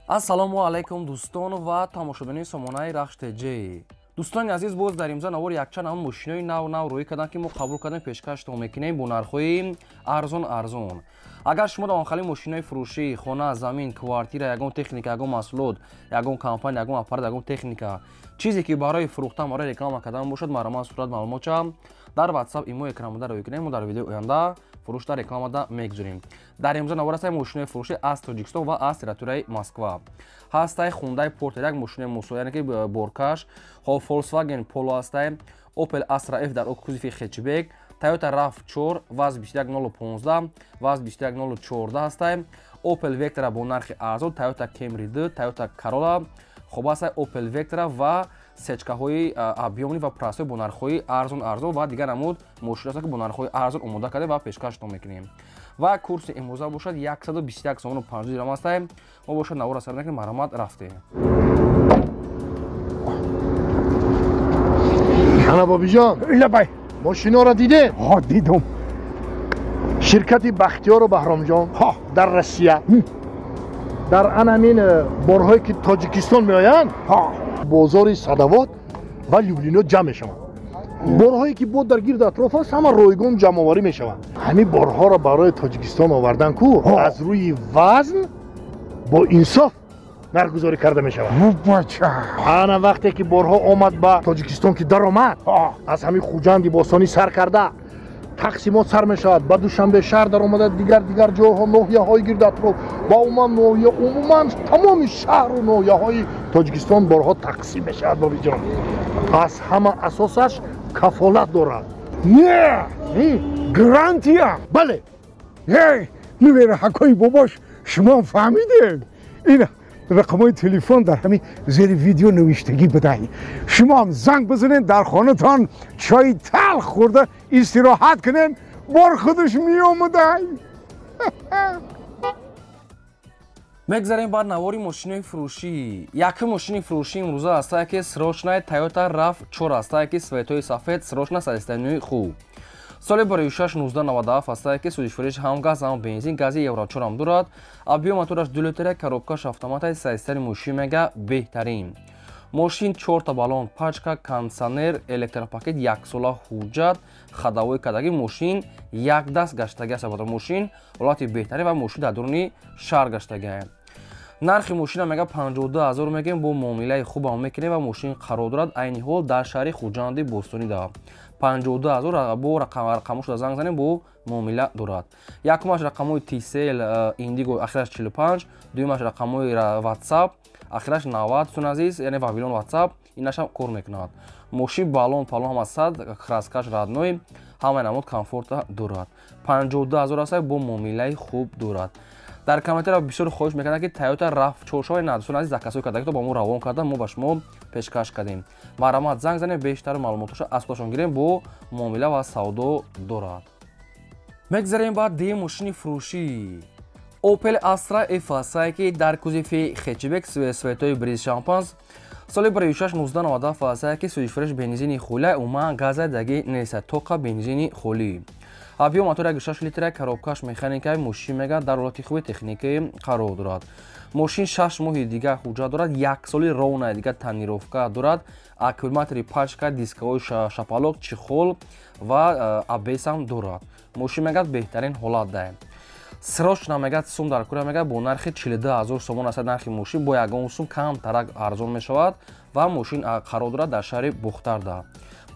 Ассалому алайкум дӯстон ва тамошобинони сомонаи Рахш ТЖ. Дӯстони азиз, боз дар имза навор якчанд ҳамон мошинои нав нав рӯй карданд, ки мо қабул кардем, пешкаштон мекунем бо нархҳои арзон арзон. Агар шумо дар онхали мошинои фурӯшӣ, хона, замин, квартира, ягон техника, ягон маҳсулот, ягон компания, ягон аппарат, ягон техника, чизе ки барои фурӯхтан, барои реклама кардан бошад, марҳамат сурат маълумотча дар WhatsApp имо экранбуда рӯй кунем, мо дар видеои оянда фурӯшда рекламада мегузорем. Дар имзо навор ҳастаи мошинои фурӯшӣ аз Тоҷикистон ва аз территорияи Москва. Ҳастаи Hyundai Porter, як мошинои мусо, яъне ки боркаш, хоб Volkswagen Polo ҳастаи, Opel Astra F дар кузови хэтчбек, Toyota RAV4 ВАЗ 21015, ВАЗ 21014 ҳастаи, Opel Vectra бо нархи арзон, Toyota Camry 2, Toyota Corolla, хоб ҳастаи Opel Vectra ва сечкаҳои объёмни ва прасҳои бо нархҳои арзон арзон ва дигар намуд мошин ки бо нархҳои арзон омода карда ва пешкаштон мекунем. Ва курси имрӯза бошад 121 сомону 50 дирам ҳастаем. Мо бошад навора сар мекунем, марҳамат рафтем. Ана бобиҷон, лабай, мошиноро дидем? Ҳо, дидум. Ширкати Бахтиёру Баҳромҷон дар Россия дар ан ҳамин борҳое ки Тоҷикистон меоянд, бозори Садовод ва Люблино ҷамъ мешаванд. Борҳое ки бо дар гирд атроф аст, ҳама ройгон ҷамъоварӣ мешаванд. Ҳамин борҳоро барои Тоҷикистон овардан ку аз рӯи вазн бо инсоф нархгузорӣ карда мешавад. Ана вақте ки борҳо омад ба Тоҷикистон, ки даромад, аз ҳамин Хуҷанди бостонӣ сар карда тақсимот сар мешавад, ба Душанбе шаҳр даромада, дигар дигар ҷойҳо, ноҳияҳои гирд атроф ва умуман ноҳия, умуман тамоми шаҳру ноҳияҳои Тоҷикистон борҳо тақсим мешавад. Бобиҷон, аз ҳама асосаш кафолат дорад. Не, гарантия. Бале. Нувераҳакои бобош, шумо фаҳмидед, ин рақамҳои телефон дар ҳамин зери видео навиштагӣ будай. Шумоам занг бизанед, дар хонатон чойи талх хӯрда истироҳат кунед, бор худаш меомадай. Мегзарем ба навори мошинои фурӯшӣ. Якум мошини фурӯшӣ имрӯза ҳастае ки срочнаи Toyota RAV4 ҳастае ки светҳои сафед, срочна состоянияи хуб. Соли 2006 1997 ҳастае ки сӯзишфурӯш ҳам газ ҳам бензин, гази Евро 4 ҳам дорад. Объём мотораш 2 литра, коробкаш автоматаи, состояни мошин мега беҳтарин. Мошин 4 баллон, пачка, кондиционер, электропакет, яксола ҳуҷҷат, ходовой кардагӣ, мошин як даст гаштагӣ аст. Мошин ҳолати беҳтарин ва мошин дар дуруни шаҳр гаштагӣ. Нархи мошина мега 52 000 мегӯем, бо муомилаи хубам мекунем ва мошин қарор дорад айни ҳол дар шаҳри Хуҷанди бостонӣ. Да 52 000 бо рақамошуда занг занем, бо муомила дорад. Якумаш рақамҳои Tcell Indigo, ахираш 45, дуюмаш рақамҳои WhatsApp, ахираш 90. Дӯстони азиз, яъне Вавилон WhatsApp инашам кор мекунад. Мошин баллон палон ҳама сад, краскаш родной, ҳамаи намуд комфорта дорад. 52 000 аст, бо муомилаи хуб дорад. Дар комментария бисёр хоҳиш мекарданд, ки Toyota RAV4 шавад. На, дӯстони азиз, заказҳои кардаги то ба мо равон кардан, мо ба шумо пешкаш кардем. Марҳамат занг занем, бештар маълумотҳоша аз худашон гирем, бо муомила ва савдо дорад. Мегзарем ба дуюм мошини фурӯшӣ. Opel Astra F ҳастае ки дар кузови хэтчбек, светҳои бриз шампанс, соли 2006 1997 ҳастае ки сӯзишфурӯш бензини холия, умуман газа даги нест, тоқа бензини холӣ. Объём мотор 1.6 литра, коробкаш механика, мошин мега дар ҳолати хуби техникӣ қарор дорад. Мошин 6 моҳи дигар ҳуҷҷат дорад, як соли ровная дигар тонировка дорад, аккумулятори пачка, дискаҳои шапалоқ, чехол ва АБС ҳам дорад. Мошин мегад беҳтарин ҳолат даем. Срочно мегад сум дар кура, мегад бо нархи 42 000 сомон аст нархи мошин, бо ягон сум камтарак арзон мешавад ва мошин қарор дорад дар шаҳри Бухтарда.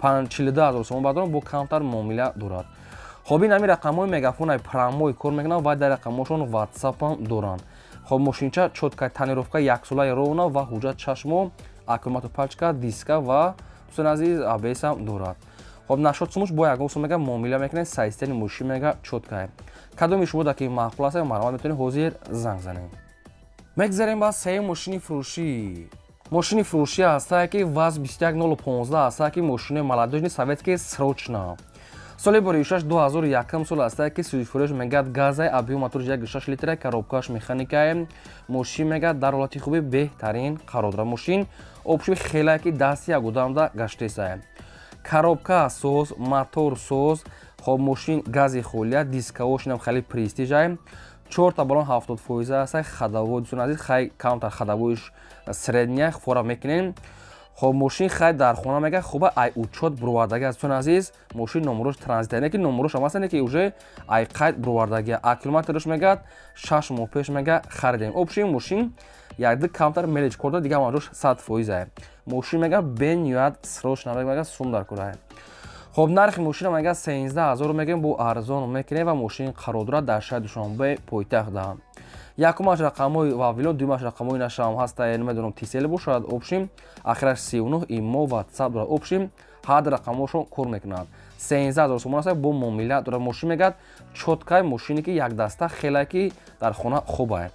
42 000 сомон бардорам, бо камтар муомила дорад. Хоб, ин ҳамин рақамҳои мегафонаи прямой кор мекунанд ва дар рақамҳошон ватсапам доранд. Хоб, мошинча чётка, тонировка яксолаи ровно ва ҳуҷҷат 6 моҳ, аккумулятор пачка, диска ва, дӯстони азиз, АБС ҳам дорад. Хоб, нашод сумуш бо ягон сум мега муомила мекунед, состояни мошин мега чёткае. Кадоми шумо ки маъқул аст, марҳамат, метавонед ҳозир занг занед. Мегзарем ба сеюм мошини фурӯшӣ. Мошини фурӯшӣ ҳастае ки ВАЗ 21015 ҳастае ки мошинои молодёжный советский, срочно, соли 2006 2001 сол ҳастае ки сӯзишфурӯш мегӯяд газай, объём моторш 1.6 литра, коробкаш механикае, мошин мегӯяд дар ҳолати хуби беҳтарин қарор дорад. Мошин обшуи хелае ки дасти ягудамда гаштесае, коробка соз, мотор соз. Хоб, мошин гази холия, дискаҳошинам хеле престижае. Чорта балон 70% аст. Ходовой, дӯстони азиз, хай камтар ходовойш средняя фора мекунем. Хоб, мошин хай дар хона мега хуба, ай учёт бировардаги аст, дӯстони азиз. Мошин номерош транзит, не ки номерош ҳам аст, не ки уже ай қайд бировардаги. Аккумуляторш мегад 6 моҳ пеш мега харидем. Общий мошин якду камтар мелочь корда, дига ҳамаҷош 100%. Мошин мега бениҳоят срочно мега сум дар кора. Хоб, нархи мошина мега 13 000 мегем, бо арзон мекунем ва мошин қарор дорад дар шаҳри Душанбе, пойтахт. Якумаш рақамҳои Вавилон, дуюмаш рақамҳои нашам ҳаста, намедонам, Тисел бошад. Общим ахираш 39, имо, Ватсап дорад. Общим ҳар рақамҳошон кор мекунад. 13 000 сомон аст, бо муомила дорад. Мошин мегӯяд чёткай, мошине ки якдаста хеле ки дар хона хубае.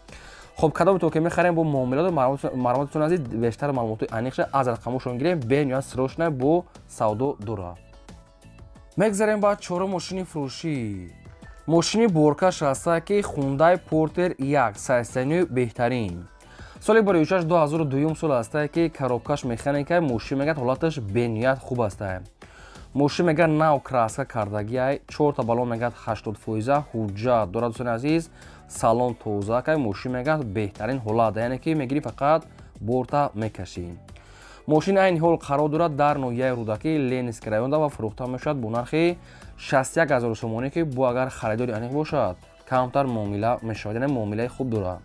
Хоб, кадоме ки мехарем, бо муомила дорад. Маълумоттон азиз, бештар маълумоти аниқша аз рақамҳошон гирем. Бениҳоят срочно бо савдо дорад. Мегзарем ба чорум мошини фурӯшӣ. Мошини боркаш аста ки Хундай Портер 1, состоянию беҳтарин. Соли бароишаш 2002 сол аста ки коробкаш механика. Мошин мегӯяд ҳолаташ бениҳоят хуб аста. Мошин мегӯяд нав краска кардагиай, чорта балон мегӯяд 80%, ҳуҷҷат дорад, дӯстони азиз, салон тоза кай. Мошин мегӯяд беҳтарин ҳолат, яъне ки мегирӣ, фақат борта мекашӣ. Мошин айни ҳол қарор дорад дар ноҳияи Рӯдакӣ, Ленинский районда ва фурӯхта мешавад бо нархи 61 ҳазор сомонӣ, ки бо агар харидори аниқ бошад, камтар муомила мешавад, яъне муомилаи хуб дорад.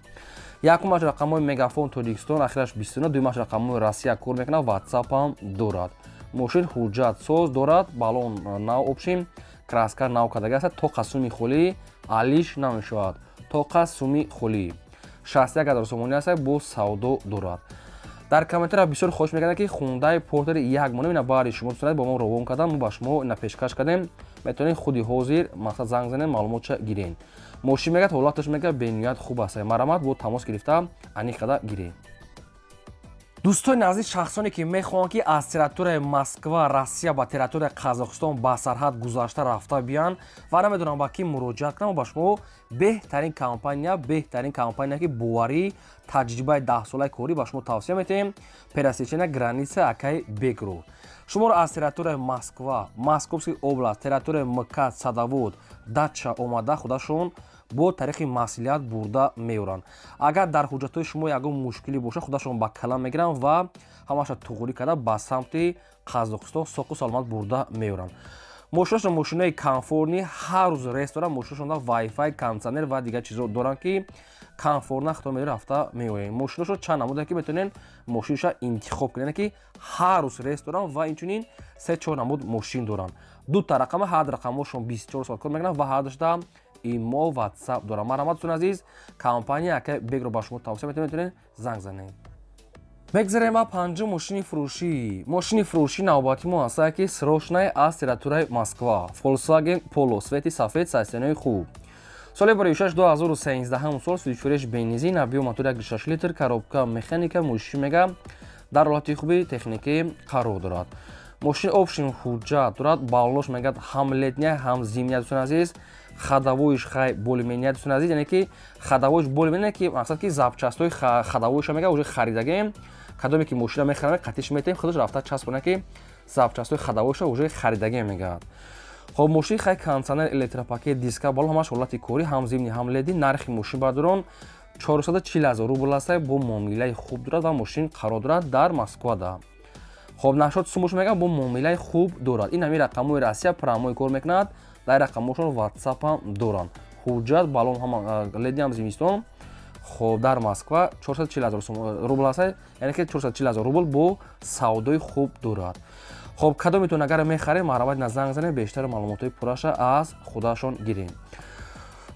Якумаш рақамҳои Мегафон Тоҷикистон, ахираш 29, дуюмаш рақамҳои Россия кор мекунад, Ватсапам дорад. Мошин ҳуҷҷат соз дорад, балон нав, общим краска нав кардаги аст, тоқа суми холӣ алиш намешавад, тоқа суми холӣ. 61 ҳазор сомонӣ аст, бо савдо дорад. Дар комментария бисёр хоҳиш мекардам, ки Хундай Портери як монем. Ина баъди шумо бо мо ровон кардам, мо ба шумо ина пешкаш кардем. Метавонед худи ҳозир мақсад занг занед, маълумотша гирен. Мошин мегӯяд ҳолаташ мегӯяд бениҳоят хуб аст. Марамат, бо тамос гирифта аниқ карда гиред. Дӯстони азиз, шахсоне ки мехоҳанд, ки аз территорияи Москва, Россия ба территорияи Қазоқистон ба сарҳад гузашта рафта биянд ва намедонам ба кӣ муроҷиат кунам, ба шумо беҳтарин компания, беҳтарин компания ки боварӣ, таҷрибаи 10-солаи корӣ ба шумо тавсия метиҳем, «Пересечения граница» акаи Бекру. Шуморо аз территорияи Москва, Московский область, территорияи МКАД, Садовод, Дача омада, худашон бо тариқи маслиҳат бурда меоранд. Агар дар ҳуҷҷатҳои шумо ягон мушкилӣ бошад, худашон ба калам мегиранд ва ҳамаша туғрӣ карда ба самти Қазоқистон соқу саломат бурда меоранд. Мошинашон мошинаи комфортный, ҳар рӯз рейс доранд. Мошинашонда вайфай, кондитсионер ва дигар чизо доранд, ки комфортно худо медори рафта меоем. Мошинашон чанд намуда ки метавонед мошинаша интихоб кунед, ки ҳар рӯз рейс доранд ва инчунин се чор намуд мошин доранд. Дута рақама, ҳар рақамҳошон 24 соат кор мекунанд ва ҳардушта имо, Ватсап дорам. Марҳамат, дӯстони азиз, компания ака Бегро ба шумо тавсия метавонед, метавонед занг занед. Мегзарем ба панҷум мошини фурӯшӣ. Мошини фурӯшӣ навбати мо ҳаста ки срочный аз территорияи Москва, Volkswagen Polo, цвети сафед, состоянияи хуб. Соли бароишаш 2013 сол, сӯзишвориш бензин, объём мотор 1,6 литр, коробка механика. Мошин мега дар ҳолати хуби техникӣ қарор дорад. Мошин общим ҳуҷҷат дорад, баллош мегӯяд ҳам летняя, ҳам зимняя, дӯстони азиз. Ходовойш хай более-менее, дӯстони азиз, яъне ки ходовойш более-менее, ки мақсад ки запчастҳои ходовойша мега уже харидагем. Кадоме ки мошина мехарам, қатиш метаем, худаш рафта часпона, ки запчастҳои ходовойша уже харидагем мегӯяд. Хоб, мошин хай кондитсионер, электропакет, диска, бало ҳамаш ҳолати корӣ, ҳам зимний, ҳам летний. Нархи мошин бардорон 440 ҳазор рубл аст, бо муомилаи хуб дорад ва мошин қарор дорад дар Москвада. Хоб, нашод сумош мегӯям, бо муомилаи хуб дорад. Ин ҳамин рақамҳои Россия прямой кор мекунад, дар рақамҳошон Ватсапам доранд. Ҳуҷҷат, балон ҳама летний, ҳам зимистон. Хоб, дар Москва 440 ҳазор рубл аст, яъне ки 440 ҳазор рубл, бо савдои хуб дорад. Хоб, кадометон агар мехарем, марҳамат, на занг занед, бештар маълумотҳои пурраша аз худашон гирем.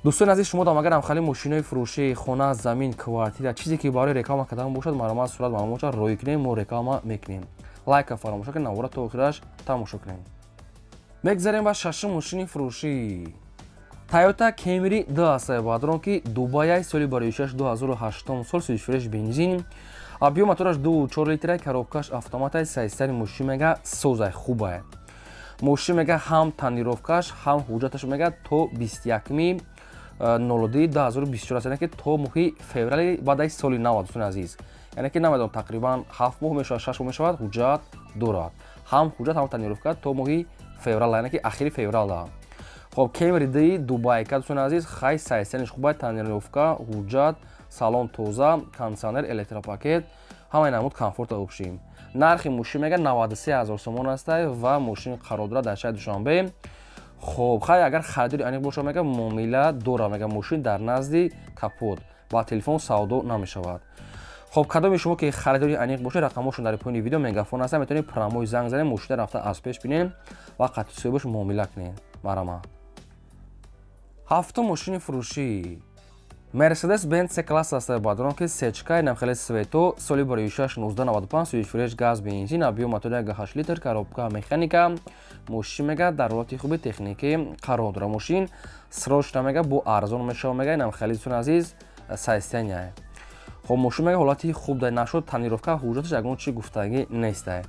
Дӯстони азиз, шумо дам агар ҳамхали мошинои фурӯшӣ, хона, замин, квартира, чизе ки барои реклама кардан бошад, марҳамат, сурат, маълумотша роӣ кунем, мо реклама мекунем. Лайка фаромӯш накунед, навора то охираш тамошо кунем. Мегзарем ба шашум мошини фурӯшӣ. Тойота Camry 2 аст, баъдрон ки Дубаяй, соли бароишаш 2008 сол, сӯзишвориш бензин, объём мотораш 2,4 литра, коробкаш автоматай. Состояние мошин мега созай, хубай. Мошин мега ҳам тонировкаш, ҳам ҳуҷҷаташ мега то 21 02 2024 аст, яъне ки то моҳи феврали баъдаи соли нав, дӯстони азиз. Яъне ки намедонам, тақрибан 7 моҳ мешавад, 6 моҳ мешавад, ҳуҷҷат дорад, ҳам ҳуҷҷат, ҳам тонировка то моҳи феврал, яъне ки ахири феврала. Хоб, Camry D Дубайка, дӯстони азиз, хай состояние ш хубай, тонировка, ҳуҷҷат, салон тоза, кондиционер, электропакет, ҳамаи намуд комфорта общем. Нархи мошин мега 93 ҳазор сомон астай ва мошин қарор дорад дар шаҳри Душанбе. Хоб, хай агар харидори аниқ боша, мега муомила дора, мега мошин дар назди капот, ба телефон савдо намешавад. Хоб, кадоми шумо ки харидори аниқ бошед, рақамҳошон дар поёни видео Мегафон аст, метавонед прямой занг занед, мошина рафта аз пеш бинед ва қатъи соҳибаш муомила кунед. Марҳамат. Ҳафтум мошини фурӯшӣ Mercedes Benz C класс аст, бародарон, ки сечка, инам хеле цвет о, соли 2006, 1995, сӯзишфурӯш газ, бензин, объём мотор 1,8 литр, коробка механика. Мошин мега дар ҳолати хуби техникӣ қарор дорад. Мошин срочно мега бо арзон мешава, мега инам хеле, дӯстони азиз, состояние. Хоб, мошин мега ҳолати хуб дар нашуд, тонировка, ҳуҷҷаташ ягон чи гуфтагӣ нестай.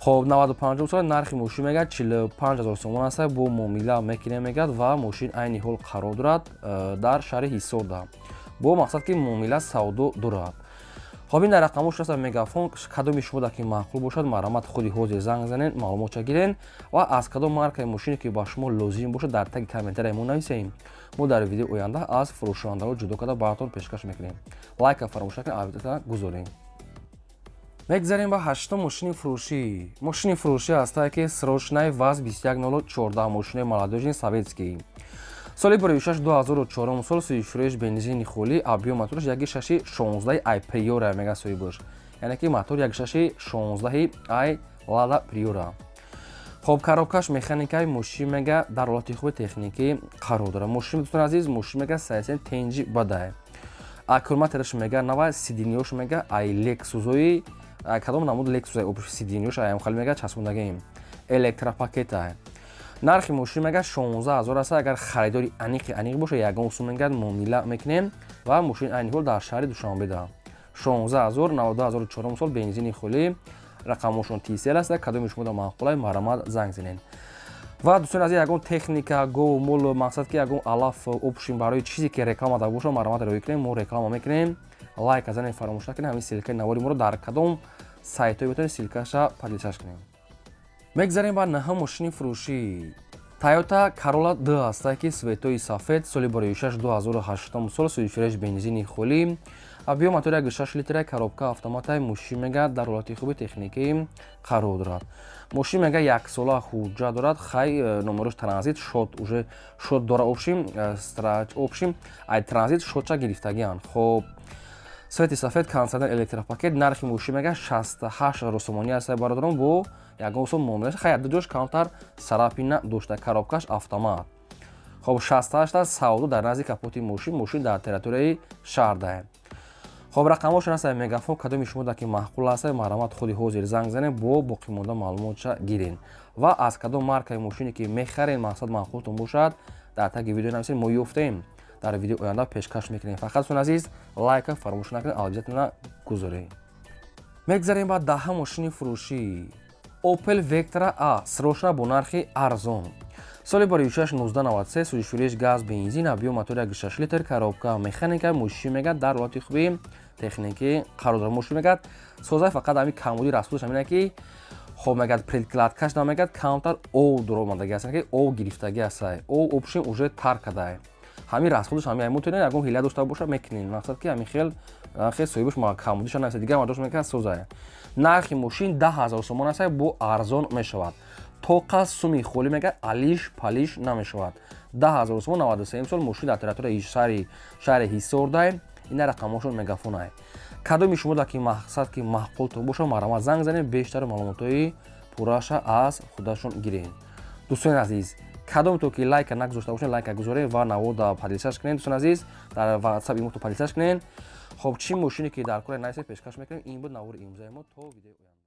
Хоб, 95 сол, нархи мошин мега 45 ҳазор сомон аст, бо муомила мекунем мегӯяд, ва мошин айни ҳол қарор дорад дар шаҳри Ҳисорда, бо мақсад ки муомила савдо дорад. Хоб, ин дар рақамҳош аст Мегафон. Кадоми шумо дар ки маъқул бошад, марҳамат, худи ҳозир занг занед, маълумотша гирен ва аз кадом маркаи мошине ки ба шумо лозим бошад, дар таги комментария мо нависем. Мо дар видеои оянда аз фурӯшонандаҳо ҷудо карда баратон пешкаш мекунем. Лайка фаромӯш накунед, обязательно гузорем. Мегзарем ба ҳаштум мошини фурӯшӣ. Мошини фурӯшӣ ҳастае ки срочный ВАЗ 2114, мошинои молодёжный советский, соли 2006, 2004 сол, сӯзишфурӯш бензини холӣ, объём мотораш 1,6 16 ай Приора мега соҳибаш, яъне ки мотор 1,6 16 ай Лада Приора. Хоб, коробкаш механикаи, мошин мега дар ҳолати хуби техникӣ қарор дорад. Мошин, дӯстони азиз, мошин мега состояние тенҷи бадай, аккумулятораш мега нава, сиденье ш мега ай Лексусои, кадом намуд Лексус сиденье ш аям хали мега часпондагием, электропакета. Нархи мошин мега 16 ҳазор аст. Агар харидори аниқи аниқ боша, ягон сум мега муомила мекунем ва мошин айни ҳол дар шаҳри Душанбеда. 16 ҳазор, 92 сол, бензини холӣ, рақамҳошон Тисел аст. Кадоми шумо да маъқулай, марҳамат, занг занед. Ва дӯстони азиз, ягон техника, гов, мол, мақсад ки ягон алаф, общем, барои чизе ки реклама да боша, марҳамат, рӯй кунем, мо реклама мекунем. Лайк занед, фаромӯш накунед. Ҳамин ссылка и навори моро дар кадом сайтҳое метавонед ссылка ша поделиться ш кунем. Мегзарем ба наҳум мошини фурӯшӣ. Toyota Corolla D ҳастае ки цвет ои сафед, соли 2006, 2008 сол, сӯзишфурӯш бензини холӣ, объём мотори 1,6 литра, коробка автоматай. Мошин мега дар ҳолати хуби техникӣ қарор дорад. Мошин мега яксола ҳуҷҷат дорад. Хай, номерош транзит шот, уже шот дора, общем, общем, ай транзит шотча гирифтагианд. Хоб, цвети сафед, кондиционер, электропакет. Нархи мошин мега 68 ҳазор сомонӣ аст, бародарон, бо ягон сом муомила. Хай, ду ҷош камтар царапина дошта, коробкаш автомат. Хоб, 68 аст, савдо дар назди капоти мошин, мошин дар территорияи шаҳр даҳем. Хоб, рақамҳошон аст Мегафон. Кадоми шумо дар ки маъқул аст, марҳамат, худи ҳозир занг занед, бо боқимонда маълумотша гирен ва аз кадом маркаи мошине ки мехарен, мақсад маъқултон бошад, дар таги видео нависед, мо ёфтем, дар видеои оянда пешкаш мекунем. Фақат, дӯстони азиз, лайка фаромӯш накунед, обязательно гузоред. Мегзарем ба даҳа мошини фурӯшӣ. Opel Vectra A срочно бо нархи арзон, соли 2006, 1993, сӯзишфурӯш газ, бензин, объём мотор 1,6 литр, коробка механика. Мошин мега дар ҳолати хуби техникӣ қарор дорад. Мошин мегӯяд созай, фақат ҳамин камбуди расходаш ҳамина ки, хоб, мегӯяд, прокладка ш намегӯяд, камтар ов дуромадаги аст, ки ов гирифтагӣ астай, ов, общем, уже тар кадай. Ҳамин расходаш ҳамин. Метавонед, ягон ҳила дошта боша, мекунед. Мақсад ки ҳамин хел соҳибаш камбудиша наста, дигар мардош мекунад, созай. Нархи мошин 10 000 сомон аст, бо арзон мешавад. Тоқа суми холӣ мегӯяд, алиш палиш намешавад. 10 000 сомон, 93 сол, мошин дар территорияи шаҳри Ҳисордай. Ина рақамҳошон Мегафонай. Кадоми шумо дар ки мақсад ки маъқултон боша, марҳамат, занг занед, бештар маълумотҳои пурраша аз худашон гиред. Дӯстони азиз, кадомто ки лайка нагузошта бошед, лайка гузоред ва навода поделиться ш кунед. Дӯстони азиз, дар WhatsApp имото поделиться ш кунед. Хоб, чӣ мошине ки дар кори найсе, пешкаш мекунем. Ин буд навори имрӯзаи мо. То видеои оянда.